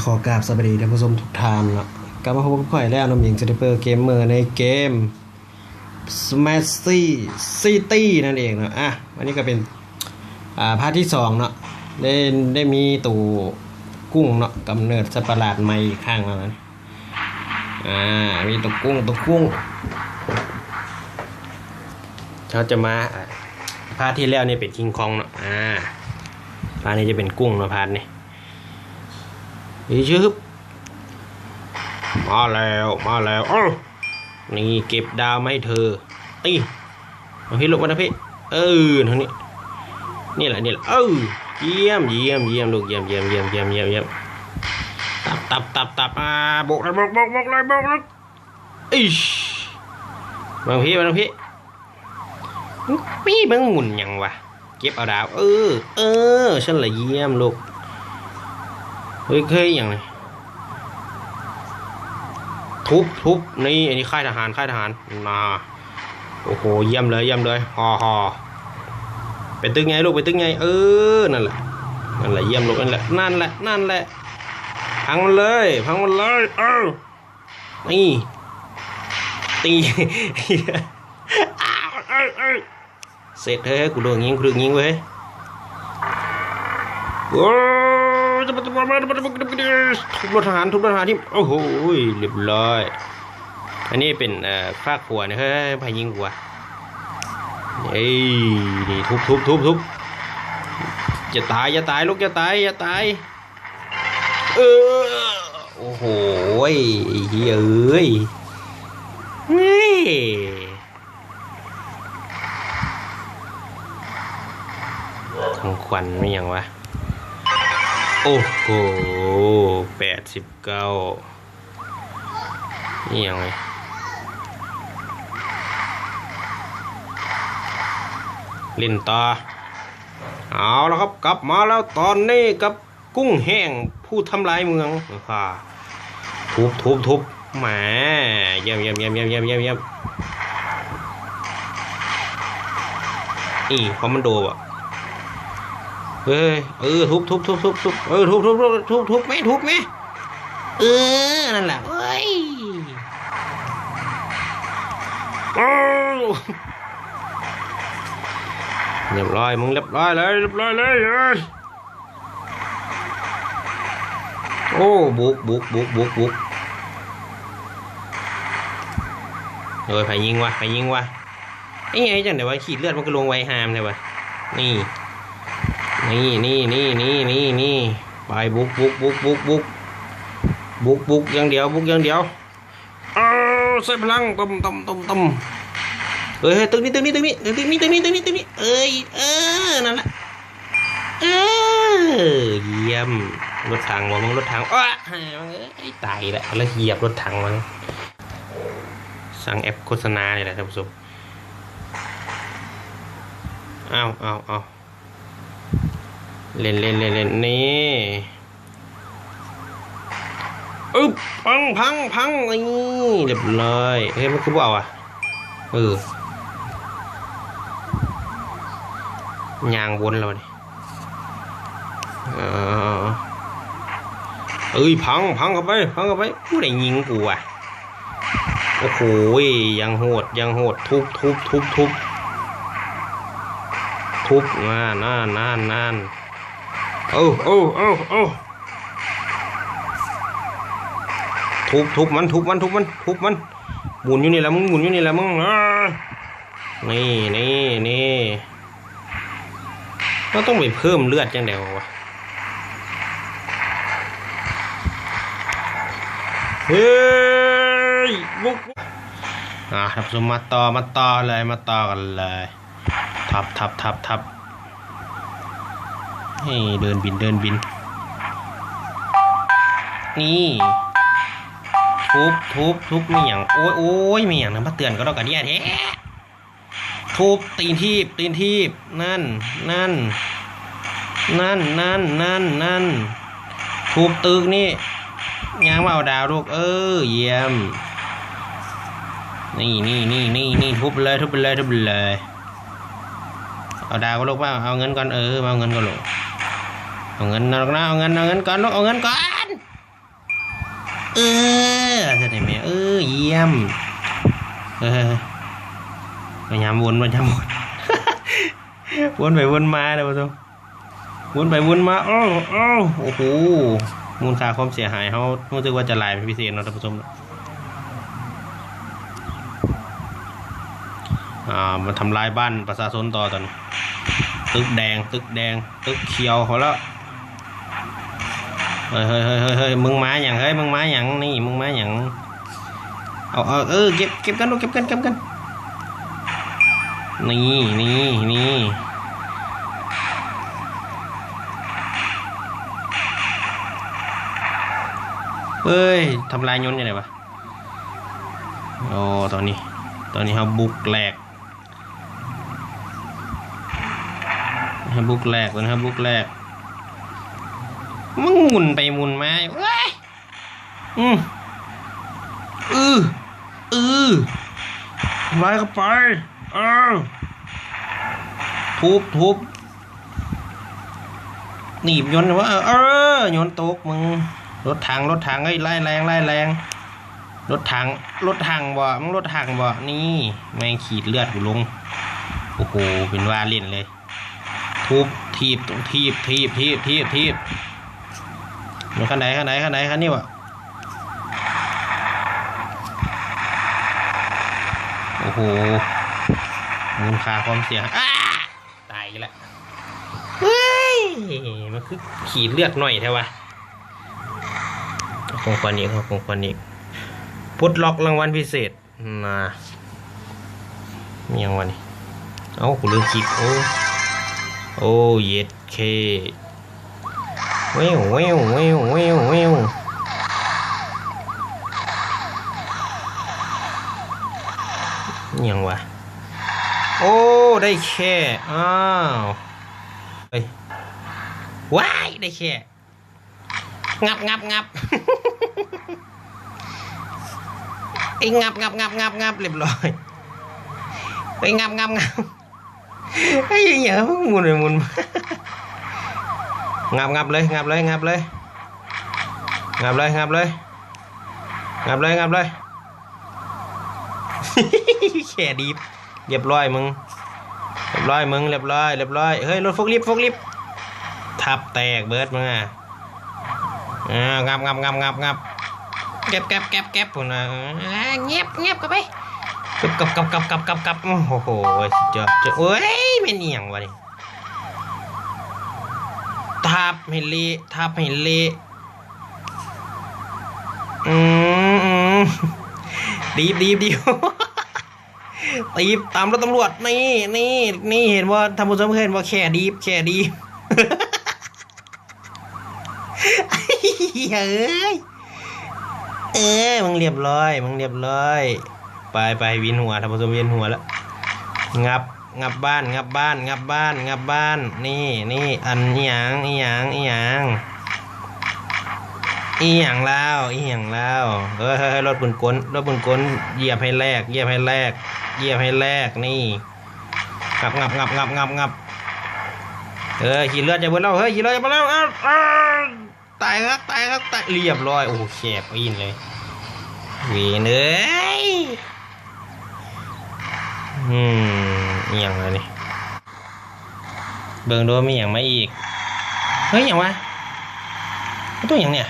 ຂໍກາບສະບາຍດີທ່ານຜູ້ຊົມທຸກທ່ານເນາະ, ກັບມາພົບກັບຂ້ອຍແລ້ວ ໜຸ່ມຍິງສະໄນເປີເກມເມີ ໃນເກມ Smashy City ນັ້ນເອງເນາະ. ອ່ະ ອັນນີ້ກໍເປັນ ອ່າ ພາກທີສອງເນາະ, ໄດ້ ໄດ້ມີໂຕກຸ້ງເນາະ ກຳເນີດສັດປະຫຼາດໃໝ່ອີກຄັ້ງແລ້ວນະ. ອ່າ ມີໂຕກຸ້ງ ໂຕກຸ້ງ ເຮົາຈະມາ ອ່າ ພາກທີ່ແລ້ວນີ້ເປັນຄິງຄອງເນາະ, ອ່າ ພາກນີ້ຈະເປັນກຸ້ງເນາະ ພາກນີ້. ນີ້ຊຶບ ມາແລ້ວ ມາແລ້ວ ເອີ ນີ້ເກັບດາວມາໃຫ້ເທີ ຕີ ມາພີ້ລູກ ມາທາງພີ້ ເອີ ທາງນີ້ ນີ້ແຫຼະ ນີ້ແຫຼະ ເອີ ຢ້ຽມ ຢ້ຽມ ຢ້ຽມລູກ ຢ້ຽມ ຢ້ຽມ ຢ້ຽມ ຢ້ຽມ ຢ້ຽມ ຢ້ຽມ ຕັບ ຕັບ ຕັບ ຕັບ ອ່າ ໂບກເລີຍ ໂບກ ໂບກ ໂບກເລີຍ ໂບກເລີຍ ອີຊ ມາທາງພີ້ ມາທາງພີ້. ປີ້ ມຶງໝຸນຫຍັງວະ? ເກັບເອົາດາວ ເອີ ເອີ ຊັ້ນລະ ຢ້ຽມລູກ. ເຮີ້ຍ ເຄີຍຫຍັງນີ້? ທຸບ ທຸບ ນີ້ ອັນນີ້ຄ້າຍທະຫານ ຄ້າຍທະຫານ ນາ. ໂອ້ໂຫ ຢ້ຽມເລີຍ ຢ້ຽມເລີຍ ຮໍ ຮໍ. ໄປຕຶກໃຫຍ່ລູກ ໄປຕຶກໃຫຍ່ ເອີ ນັ້ນແຫຼະ ນັ້ນແຫຼະ ຢ້ຽມລູກ ນັ້ນແຫຼະ ນັ້ນແຫຼະ ນັ້ນແຫຼະ. ພັງມັນເລີຍ ພັງມັນເລີຍ ເອີ. ນີ້ ຕີ ເສັດເຮີ້ຍ ກູຖືກຍິງ ກູຖືກຍິງເວີຍ ໂອ້ຍ ທຸບລົດທະຫານ ທຸບລົດທະຫານທີ່ ໂອ້ໂຫ ລຽບຮ້ອຍ. ອັນນີ້ເປັນ ເອີ ຟາກຂົວນະ ເຮີ້ຍ ໃຜຍິງກູວະ? ເອີຍ ນີ້ ທຸບ ທຸບ ທຸບ ທຸບ ຢ່າຕາຍ ຢ່າຕາຍລູກ ຢ່າຕາຍ ຢ່າຕາຍ. ເອີ ໂອ້ໂຫ ເຮີ້ຍເອີຍ ເຮີ້ຍ ຂອງຂວັນແມ່ນຫຍັງວະ? ໂອ້ໂຫ ແປດສິບເກົ້າ ອີຫຍັງນີ້? ຫຼິ້ນຕໍ່ ເອົາລະຄັບ ກັບມາແລ້ວຕອນນີ້ກັບ ກຸ້ງແຫ້ງຜູ້ທຳລາຍເມືອງ ທຸບ ທຸບ ທຸບ ແໝ ຢ້ຽມ ຢ້ຽມ ນີ້ ຄອມມານໂດບໍ? ເຮີ້ຍ ເອີ ທຸບ ທຸບ ທຸບ ທຸບ ເອີ ທຸບ ທຸບ ທຸບ ທຸບ ທຸບແມະ ທຸບແມະ ເອີ ນັ້ນລະ ໂອ້ຍ ໂອ້ ລຽບຮ້ອຍ ມຶງ ລຽບຮ້ອຍເລີຍ ລຽບຮ້ອຍເລີຍ ເອີຍ. ໂອ້ ບຸກ ບຸກ ບຸກ ບຸກ ບຸກ ເອີຍ ໃຜຍິງວະ ໃຜຍິງວະ? ເອີຍ ຈັ່ງໃດວະ ຂີດເລືອດມັນກໍລົງໄວຫາມແທ້ວະ. ນີ້ ນີ້ ນີ້ ໄປ ບຸກ ບຸກ ບຸກ ບຸກ ບຸກ ບຸກ ບຸກຢ່າງດຽວ ບຸກຢ່າງດຽວ. ເອີ ໃຊ້ພະລັງ ຕົມ ຕົມ ຕົມ ຕົມ ເອີຍ ເອີຍ ຕຶກນີ້ ຕຶກນີ້ ຕຶກນີ້ ຕຶກນີ້ ຕຶກນີ້ ຕຶກນີ້ ຕຶກນີ້ ເອີຍ ເອີ ນັ້ນລະ ເອີ ຢ້ຽມ ລົດຖັງບໍ່ ມຶງລົດຖັງ ໂອ້ຍ ຕາຍລະ ລະຫຽບລົດຖັງມັນ ສັ່ງແອັບໂຄສະນານີ້ແຫຼະທ່ານຜູ້ຊົມ ເອົາ ເອົາ ເອົາ. ເຫຼັ້ນ ເຫຼັ້ນ ເຫຼັ້ນ ເຫຼັ້ນ ນີ້ ອຶບ ພັງ ພັງ ພັງ ນີ້ ລຽບຮ້ອຍ ເຮີ້ຍ ມັນຄືບໍ່ເອົາອະ ເອີ ຍ່າງວົນແລ້ວນີ້ ເອີ ເອີ ເອີ ເອີ ເອີຍ ພັງ ພັງເຂົ້າໄປ ພັງເຂົ້າໄປ ຜູ້ໃດຍິງກູວະ? ໂອ້ໂຫ ຢ່າງໂຫດ ຢ່າງໂຫດ ທຸບ ທຸບ ທຸບ ທຸບ ທຸບ ນັ້ນ ນັ້ນ ນັ້ນ ນັ້ນ ເອົາ ເອົາ ເອົາ ເອົາ ທຸບ ທຸບມັນ ທຸບມັນ ທຸບມັນ ທຸບມັນ ໝູນຢູ່ນີ້ລະ ມຶງໝູນຢູ່ນີ້ລະ ມຶງ ເອີ ນີ້ ນີ້ ນີ້. ເຮົາຕ້ອງໄປເພີ່ມເລືອດຈັ່ງໃດວະ? ເຮີ້ຍ ບຸກ ອ່າ ທ່ານຜູ້ຊົມ ມາຕໍ່ ມາຕໍ່ເລີຍ ມາຕໍ່ກັນເລີຍ ທັບ ທັບ ທັບ ທັບ ເຮີ້ຍ ເດີນບິນ ເດີນບິນ ນີ້ ທຸບ ທຸບ ທຸບ ແມ່ນຫຍັງ? ໂອ້ຍ ໂອ້ຍ ແມ່ນຫຍັງນະ ມາເຕືອນກັນດອກກະເດຍແທ້. ທຸບ ຕີນຖີບ ຕີນຖີບ ນັ້ນ ນັ້ນ ນັ້ນ ນັ້ນ ນັ້ນ ທຸບຕຶກນີ້ ຍ່າງມາເອົາດາວລູກ ເອີ ຢ້ຽມ ນີ້ ນີ້ ນີ້ ນີ້ ທຸບໄປເລີຍ ທຸບໄປເລີຍ ທຸບໄປເລີຍ ເອົາດາວກ່ອນລູກ ມາເອົາເງິນກ່ອນ ເອີ ມາເອົາເງິນກ່ອນລູກ ເອົາເງິນ ເອົາເງິນ ເອົາເງິນ ເອົາເງິນກ່ອນລູກ ເອົາເງິນກ່ອນ. ເອີ ຈັ່ງໃດແມ່ ເອີ ຢ້ຽມ ເອີ ພະຍາຍາມວົນ ພະຍາຍາມວົນ ວົນໄປວົນມາເດີ ທ່ານຜູ້ຊົມ ວົນໄປວົນມາ ໂອ້ ໂອ້ ໂອ້ໂຫ ມູນຄ່າຄວາມເສຍຫາຍເຮົາຮູ້ສຶກວ່າຈະຫຼາຍເປັນພິເສດເນາະ ທ່ານຜູ້ຊົມ. ອ່າ ມາທຳລາຍບ້ານປະຊາຊົນຕໍ່ຕອນນີ້ ຕຶກແດງ ຕຶກແດງ ຕຶກຂຽວເຂົາແລ້ວ. ເຮີ້ຍ ເຮີ້ຍ ເຮີ້ຍ ເຮີ້ຍ ເຮີ້ຍ ມຶງມາຫຍັງ ເຮີ້ຍ ມຶງມາຫຍັງ ນີ້ ມຶງມາຫຍັງ? ເອົາ ເອົາ ເອີ ເກັບ ເກັບກັນລູກ ເກັບກັນ ເກັບກັນ ນີ້ ນີ້ ນີ້ ເອີຍ ທຳລາຍຍົນຢູ່ໃດວະ? ໂອ້ ຕອນນີ້ ຕອນນີ້ເຮົາບຸກແຫຼກ ເຮົາບຸກແຫຼກ ຕອນນີ້ເຮົາບຸກແຫຼກ ມຶງໝຸນໄປໝຸນມາ ເອີຍ ອື ອື ອື ທຳລາຍເຂົ້າໄປ ເອີ ທຸບ ທຸບ ໜີບຍົນວ່າ ເອີ ຍົນຕົກ ມຶງ ລົດຖັງ ລົດຖັງ ເອີຍ ຮ້າຍແຮງ ຮ້າຍແຮງ ລົດຖັງ ລົດຖັງບໍ່ ມຶງລົດຖັງບໍ່ ນີ້ ແມ່ງຂີດເລືອດກູລົງ ໂອ້ໂຫ ເປັນວ່າຫຼິ້ນເລີຍ ທຸບ ຖີບ ຖີບ ຖີບ ຖີບ ຖີບ ຖີບ ລົດຄັນໃດ ຄັນໃດ ຄັນໃດ ຄັນນີ້ບໍ່ ໂອ້ໂຫ ມູນຄ່າຄວາມເສຍຫາຍ ອ້າ ຕາຍອີກແລ້ວ ເຮີ້ຍ ມັນຄືຂີດເລືອດໜ້ອຍແທ້ວະ ເອົາຂອງຂວັນອີກ ເອົາຂອງຂວັນອີກ ປົດລັອກລາງວັນພິເສດ ນະ ມີຫຍັງວະນີ້ ເອົ້າ ກູລືມຄລິກ ໂອ້ ໂອ້ ເຢັດເຄ ແວວ ແວວ ແວວ ແວວ ແວວ ອີ່ຫຍັງວະ ໂອ້ ໄດ້ແຂ້ ອ້າວ ເອີຍ ວ້າຍ ໄດ້ແຂ້ ງັບ ງັບ ງັບ ເອີຍ ງັບ ງັບ ງັບ ງັບ ງັບ ລຽບຮ້ອຍ ເອີຍ ງັບ ງັບ ງັບ ເອີຍ ອີ່ຫຍັງ ໝຸນໄປໝຸນມາ ງັບ ງັບເລີຍ ງັບເລີຍ ງັບເລີຍ ງັບເລີຍ ງັບເລີຍ ງັບເລີຍ ງັບເລີຍ ແຂ້ດີບ ລຽບຮ້ອຍມຶງ ລຽບຮ້ອຍມຶງ ລຽບຮ້ອຍ ລຽບຮ້ອຍ ເຮີ້ຍ ລົດໂຟກລິບ ໂຟກລິບ ທັບແຕກເບີດມຶງອະ ເອີ ງັບ ງັບ ງັບ ງັບ ງັບ ແກັບ ແກັບ ແກັບ ແກັບ ພຸ້ນນະ ອາ ແງບ ແງບເຂົ້າໄປ ກັບ ກັບ ກັບ ກັບ ກັບ ກັບ ກັບ ໂອ້ໂຫ ສຸດຍອດ ໂອ້ຍ ແມ່ນອີ່ຫຍັງວະນີ້ ທັບໃຫ້ເລະ ທັບໃຫ້ເລະ ອືມ ອືມ ດີບ ດີບ ດີບ ຕີບຕາມລົດຕຳຫຼວດ ນີ້ ນີ້ ນີ້ ເຫັນບໍ່ ທ່ານຜູ້ຊົມ ເຫັນບໍ່ ແຂ້ດີບ ແຂ້ດີບ ເອີຍ ເອີ ມຶງລຽບຮ້ອຍ ມຶງລຽບຮ້ອຍ ໄປ ໄປ ວຽນຫົວ ທ່ານຜູ້ຊົມ ວຽນຫົວລະ ງັບ ງັບບ້ານ ງັບບ້ານ ງັບບ້ານ ງັບບ້ານ ນີ້ ນີ້ ອັນ ອີ່ຫຍັງ ອີ່ຫຍັງ ອີ່ຫຍັງ ອີ່ຫຍັງລາວ ອີ່ຫຍັງລາວ ເຮີ້ຍ ເຮີ້ຍ ເຮີ້ຍ ລົດປືນກົນ ລົດປືນກົນ ຢຽບໃຫ້ແຫຼກ ຢຽບໃຫ້ແຫຼກ ຢຽບໃຫ້ແຫຼກ ນີ້ ງັບ ງັບ ງັບ ງັບ ງັບ ເອີ ຂີ້ເລືອດຈະເບິດແລ້ວ ເຮີ້ຍ ຂີ້ເລືອດຈະເບິດແລ້ວ ເອີ ເອີ ຕາຍຄັກ ຕາຍຄັກ ຕາຍ ລຽບຮ້ອຍ ໂອ້ ແຄບອີນເລີຍ ເວນເອີຍ ອືມ ອີ່ຫຍັງລະນີ້ ເບິ່ງດູມີຫຍັງມາອີກ ເຮີ້ຍ ຫຍັງວະ ໂຕຫຍັງນີ້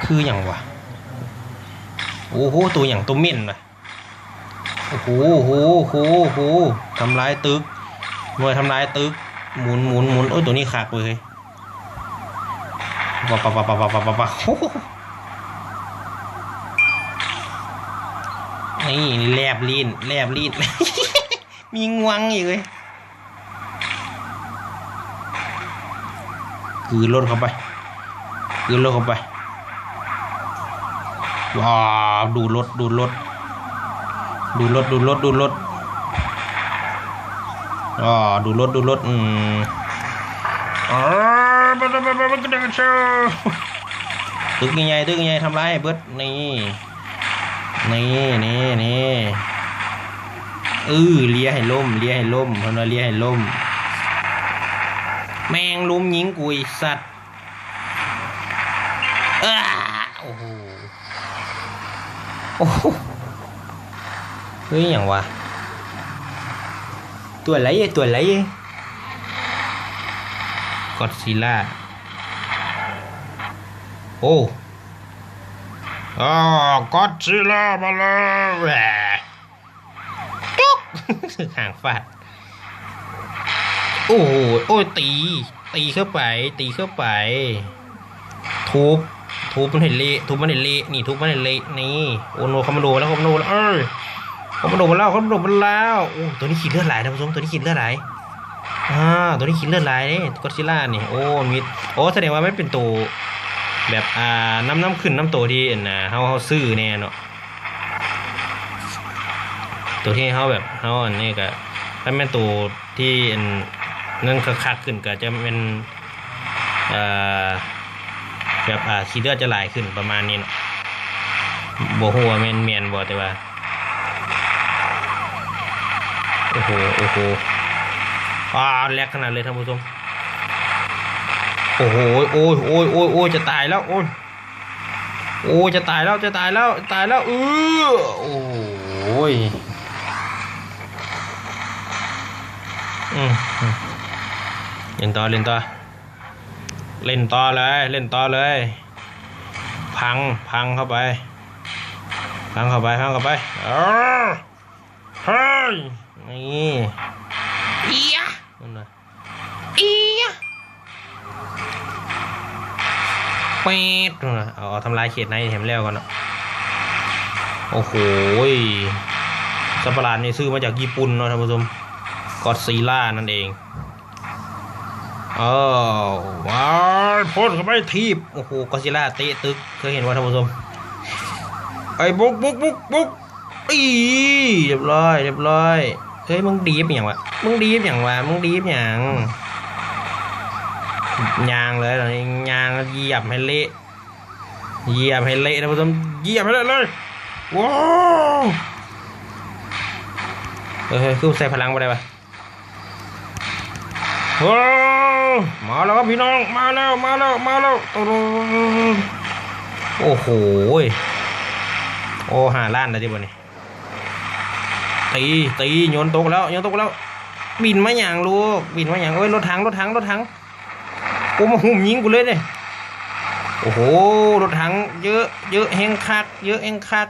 ຄືຫຍັງວະ ໂອ້ໂຫ ໂຕຫຍັງ ໂຕເໝັນວະ. ໂອ້ໂຫ ໂຫ ໂຫ ໂຫ ທຳລາຍຕຶກ ໜ່ວຍທຳລາຍຕຶກ ໝູນ ໝູນ ໝູນ ໂອ້ຍ ໂຕນີ້ຄັກເວີຍ ປະປະປະ ໂອ້ໂຫ ນີ້ ແລບລີ້ນ ແລບລີ້ນ ມີງວງອີກເວີຍ. ກືນລົດເຂົ້າໄປ ກືນລົດເຂົ້າໄປ ວ້າວ ດູດລົດ ດູດລົດ ດູດລົດ ດູດລົດ ດູດລົດ ອ້າ ດູດລົດ ດູດລົດ ອືມ ອ້າ ຕຶກໃຫຍ່ໆ ຕຶກໃຫຍ່ ທຳລາຍໃຫ້ເບິດ ນີ້ ນີ້ ນີ້ ນີ້ ເອີ ເລຍໃຫ້ລົ້ມ ເລຍໃຫ້ລົ້ມ ເພິ່ນວ່າເລຍໃຫ້ລົ້ມ ແມ່ງລຸມຍິງກູ ໄອ້ສັດ ເອີ ໂອ້ໂຫ ໂອ້ໂຫ ເຮີ້ຍ ຫຍັງວະ? ຕົວໄຫຼ ຕົວໄຫຼ? ກອດຊີລາ. ໂອ້ ອາ ກອດຊີລາມາແລ້ວ. ຈຸກ ຫາງຟາດ. ໂອ້ໂຫ ໂອ້ຍ ຕີ ຕີເຂົ້າໄປ ຕີເຂົ້າໄປ. ທຸບ ທຸບມັນໃຫ້ເລະ ທຸບມັນໃຫ້ເລະ ນີ້ ທຸບມັນໃຫ້ເລະ ນີ້. ໂອ້ໂນ ຄອມມາໂດມາແລ້ວ ຄອມມາໂດມາແລ້ວ ເອີ ຄອມມາໂດມາແລ້ວ ຄອມມາໂດມາແລ້ວ. ໂອ້ ໂຕນີ້ກິນເລືອດຫຼາຍ ທ່ານຜູ້ຊົມ ໂຕນີ້ກິນເລືອດຫຼາຍ. ອ່າ ໂຕນີ້ກິນເລືອດຫຼາຍເດ້ ກອດຊີລານີ້. ໂອ້ ມີ ໂອ້ ສະແດງວ່າມັນເປັນໂຕແບບ ອ່າ ນຳ ນຳຂຶ້ນນຳໂຕທີ່ ອັນ ອ່າ ເຮົາ ເຮົາຊື້ແນ່ເນາະ. ໂຕທີ່ເຮົາແບບ ເຮົາອັນນີ້ກະ ຄັນແມ່ນໂຕທີ່ອັນນັ້ນຄັກໆຂຶ້ນກະຈະແມ່ນ ເອີ ແບບ ອ່າ ຂີ້ເລືອດຈະຫຼາຍຂຶ້ນປະມານນີ້ເນາະ. ບໍ່ຮູ້ວ່າແມ່ນ ແມ່ນບໍ່ ແຕ່ວ່າ ໂອ້ໂຫ ໂອ້ໂຫ ອາ ແລັກຂະໜາດເລີຍທ່ານຜູ້ຊົມ. ໂອ້ໂຫ ໂອ້ຍ ໂອ້ຍ ໂອ້ຍ ໂອ້ຍ ຈະຕາຍແລ້ວ ໂອ້ຍ. ໂອ້ ຈະຕາຍແລ້ວ ຈະຕາຍແລ້ວ ຕາຍແລ້ວ ເອີ ໂອ້ຍ ອືມ ອືມ ຫຼິ້ນຕໍ່ ຫຼິ້ນຕໍ່ ຫຼິ້ນຕໍ່ເລີຍ ຫຼິ້ນຕໍ່ເລີຍ ພັງ ພັງເຂົ້າໄປ ພັງເຂົ້າໄປ ພັງເຂົ້າໄປ ເອີ ເຮີ້ຍ ນີ້ ເອີຍ ນັ້ນນະ ເອີຍ ແປດ ເອົາ ເອົາທຳລາຍເຂດໃນໃຫ້ມັນແລ້ວກ່ອນເນາະ. ໂອ້ໂຫ ສັດປະຫຼາດນີ້ຊື້ມາຈາກຍີ່ປຸ່ນເນາະທ່ານຜູ້ຊົມ ກອດຊີລານັ້ນເອງ. ເອີ ວ້າຍ ໂພດເຂົ້າໄປ ຖີບ ໂອ້ໂຫ ກອດຊີລາເຕະຕຶກ ເຄີຍເຫັນບໍ່ທ່ານຜູ້ຊົມ? ໄອ້ບຸກ ບຸກ ບຸກ ບຸກ ອີ ຮຽບຮ້ອຍ ຮຽບຮ້ອຍ. ເຮີ້ຍ ມຶງດີບຫຍັງວະ ມຶງດີບຫຍັງວະ ມຶງດີບຫຍັງ? ຍ່າງເລີຍ ຍ່າງ ຢຽບໃຫ້ເລະ ຢຽບໃຫ້ເລະ ທ່ານຜູ້ຊົມ ຢຽບໃຫ້ເລະເລີຍ. ວ້າວ ເຮີ້ຍ ຄືໃສ່ພະລັງບໍ່ໄດ້ວະ? ໂອ້ ມາແລ້ວຄັບພີ່ນ້ອງ ມາແລ້ວ ມາແລ້ວ ມາແລ້ວ. ໂອ້ໂຫ ໂອ້ ຫ້າລ້ານແລ້ວຕິບັດນີ້. ຕີ ຕີ ໂຍນຕົກແລ້ວ ໂຍນຕົກແລ້ວ. ບິນມາຫຍັງລູກ ບິນມາຫຍັງ? ໂອ້ຍ ລົດຖັງ ລົດຖັງ ລົດຖັງ. ໂອ້ ມາຫຸ້ມຍິງກູເລີຍເດ້. ໂອ້ໂຫ ລົດຖັງເຢີະ ເຢີະແຮງຄັກ ເຢີະແຮງຄັກ.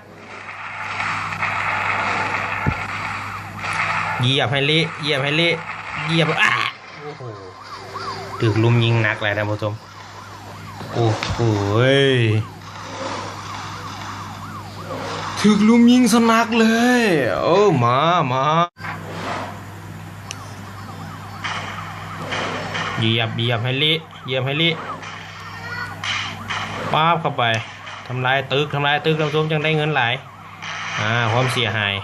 ຢຽບໃຫ້ເລະ ຢຽບໃຫ້ເລະ ຢຽບ ອາ ໂອ້ໂຫ ຖືກລຸມຍິງໜັກຫຼາຍທ່ານຜູ້ຊົມ. ໂອ້ໂຫ ຖືກລຸມຍິງສະໜັກເລີຍ. ເອີ ມາ ມາ ຢຽບ ຢຽບໃຫ້ເລະ ຢຽບໃຫ້ເລະ ປາບເຂົ້າໄປ. ທຳລາຍຕຶກ ທຳລາຍຕຶກ ທ່ານຜູ້ຊົມ ຈັ່ງໄດ້ເງິນຫຼາຍ. ອ່າ ຄວາມເສຍຫາຍ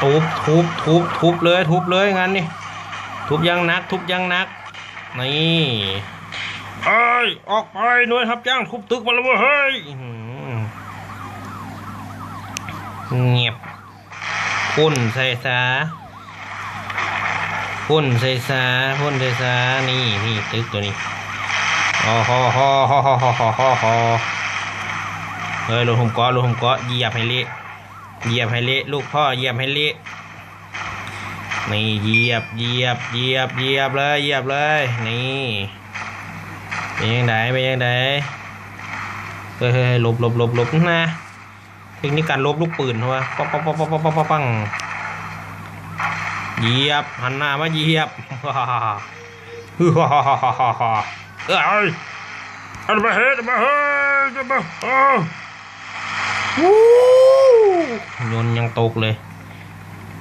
ທຸບ ທຸບ ທຸບ ທຸບເລີຍ ທຸບເລີຍງານນີ້ ທຸບຢ່າງໜັກ ທຸບຢ່າງໜັກ. ນີ້ ເອີຍ ອອກໄປ ໜ່ວຍຮັບຈ້າງທຸບຕຶກມາແລ້ວເວີ້ຍ ເຮີ້ຍ. ອື ງຽບ ພົ່ນໃສ່ຊາ ພົ່ນໃສ່ຊາ ພົ່ນໃສ່ຊາ. ນີ້ ນີ້ຕຶກໂຕນີ້ ໂອ້ໂຫ ໂຫ ໂຫ. ເຮີ້ຍ ລົດຫຸ້ມເກາະ ລົດຫຸ້ມເກາະ ຢຽບໃຫ້ເລະ ຢຽບໃຫ້ເລະ ລູກພໍ່ ຢຽບໃຫ້ເລະ. ນີ້ ຢຽບ ຢຽບ ຢຽບ ຢຽບເລີຍ ຢຽບເລີຍ. ນີ້ ເປັນຈັ່ງໃດ ເປັນຈັ່ງໃດ? ເຮີ້ຍ ຫຼົບ ຫຼົບ ຫຼົບ ຫຼົບນະ. ເຕັກນິກການຫຼົບລູກປືນເຮົາວ່າ ປັງ ປັງ ປັງ ປັງ ປັງ ປັງ ປັງ. ຢຽບ ຫັນໜ້າມາຢຽບ. ເອີຍ ອັນມາເຮັດ ມາເຮີ້ຍ ມາ ເອີ ໂອ້ ຍົນຍັງຕົກເລີຍ.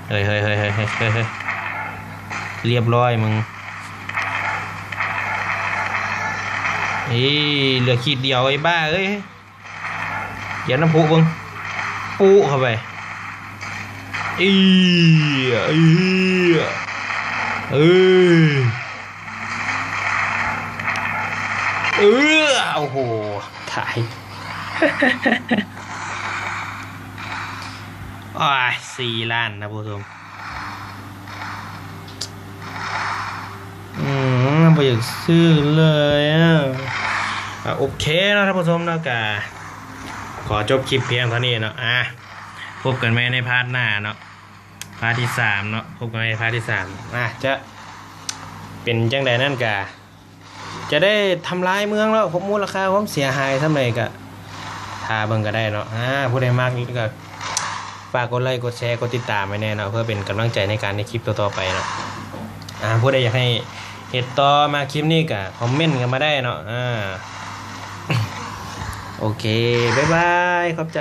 ເຮີ້ຍ ເຮີ້ຍ ເຮີ້ຍ ຮຽບຮ້ອຍມຶງ. ເອີ ເຫຼືອຂີດດຽວ ໄອ້ບ້າເອີຍ. ຢຽບນ້ຳພຸເບິ່ງ ປຸເຂົ້າໄປ. ອີ ອີ ເອີ ເອີ ໂອ້ໂຫ ຕາຍ. ໂອ້ຍ ສີ່ລ້ານນະຜູ້ຊົມ. ອືມ ຢາກຊື້ເລີຍອະ. ອາ ໂອເຄເນາະທ່ານຜູ້ຊົມເນາະ, ກະຂໍຈົບຄລິບພຽງເທົ່ານີ້ເນາະ. ອາ ພົບກັນໃໝ່ໃນພາດໜ້າເນາະ, ພາດທີສາມເນາະ, ພົບກັນໃໝ່ໃນພາດທີສາມ. ອາ ຈະເປັນຈັ່ງໃດນັ້ນກະ ຈະໄດ້ທຳລາຍເມືອງແລ້ວ ມູນລະຄ່າຄວາມເສຍຫາຍສ່ຳໃດກະຖ້າເບິ່ງກະໄດ້ເນາະ. ອາ ຜູ້ໃດມັກກະຝາກກົດໄລ ກົດແຊ ກົດຕິດຕາມໄວ້ແດ່ເນາະ ເພື່ອເປັນກຳລັງໃຈໃນການເຮັດຄລິບຕໍ່ໆໄປເນາະ. ອາ ຜູ້ໃດຢາກໃຫ້ເຮັດຕໍ່ ມັກຄລິບນີ້ກະຄອມເມັນກັນມາໄດ້ເນາະ. ອາ ໂອເຄ ບາຍບາຍ ຂອບໃຈ.